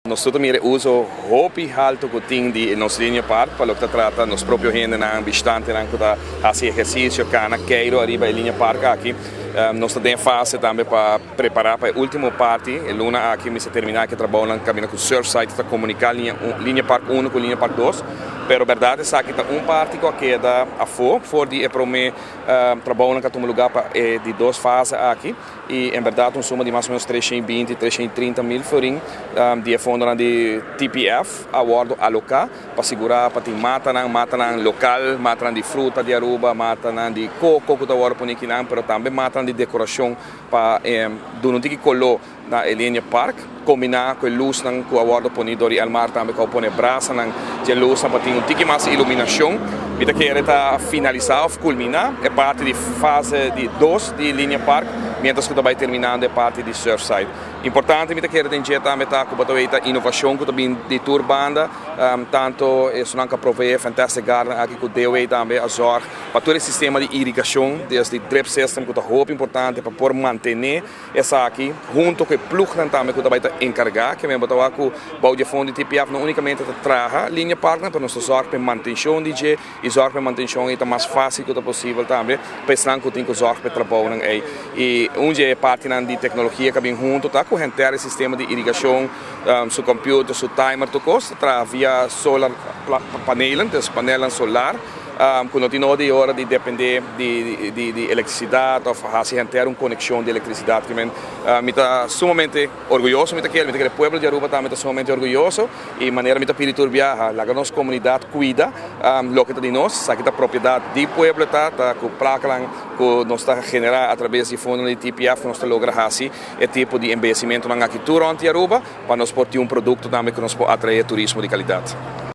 Nos tur ta mira e uso hopi halto ku tin di nos Linear Park pa loke ta trata nos propio hendenan, bishitantenan ku ta hasi ehersisio, kana keiro ariba e Linear Park aki. Nos ta den e fase tambe pa prepara pa e ultimo parti. E luna aki mester termina ku e trabounan kaminda ku Surfside ta komunika Linear Park uno ku Linear Park dos. Pero bèrdat esaki ta un parti ku a keda afó for di e promé trabounan ku a tuma lugá pa e di dos fase aki. I en bèrdat un suma di mas o ménos 320, 330 mil florin di e fondonan di TPF a wòrdu aloká pa sigurá pa tin matanan, matanan lokal, matanan di fruta di Aruba, matanan di koko ku ta wòrdu pone akinan, pero tambe matanan di dekorashon pa duna un tiki koló na e Linear Park, kombiná ku e lusnan ku a wòrdu pone dor di Elmar, tambe ku a pone brasanan di e lusnan pa tin un tiki mas iluminashon. Mi ta kere ta finalisá òf kulminá e parti di fase di dos di Linear Park, mientras ku ta bai terminando e parti di Surfside. Importante mi ta kere den dje tambe ta ku bo ta weta inovashon ku ta bin di tur banda, tanto esnan ku a proveé Fantastic Garden aki ku DOW tambe a zorg pa tur e sistema di irigashon, des di drip system ku ta hopi importante pa por mantené esaki hunto ku e ploegnan tambe ku ta bai ta enkargá. Ke men bo ta wak ku bou di e fondo di TPF no únikamente ta traha Linear Parknan, pero nos ta zorg pa e mantenshon di dje i zorg pa e mantenshon i ta mas fásil ku ta posibel tambe pa esnan ku tin ku zorg pa e trabounan ei. I un di e partinan di teknologia ku a bin hunto ta ku henter e sistema di irigashon, su computer, su timer, tur kos ta traha via solar panelen, dus panelnan solar ku no tin nodi di ora di dependé di elektrisidat òf hasi henter un konekshon di elektrisidat. Ke men mi ta sumamente orguyoso, mi ta kere pueblo di Aruba tambe ta sumamente orguyoso i manera mi ta pidi tur biaha, laga nos komunidat kuida loke ta di nos. Esaki ta propiedat di pueblo, ta ku plakanan ku nos ta generá atraves di fondonan di TPF ku nos ta logra hasi e tipo di embeyesimentonan aki tur rònt di Aruba pa nos por tin un produkto tambe ku nos por atraé turismo di kalidat.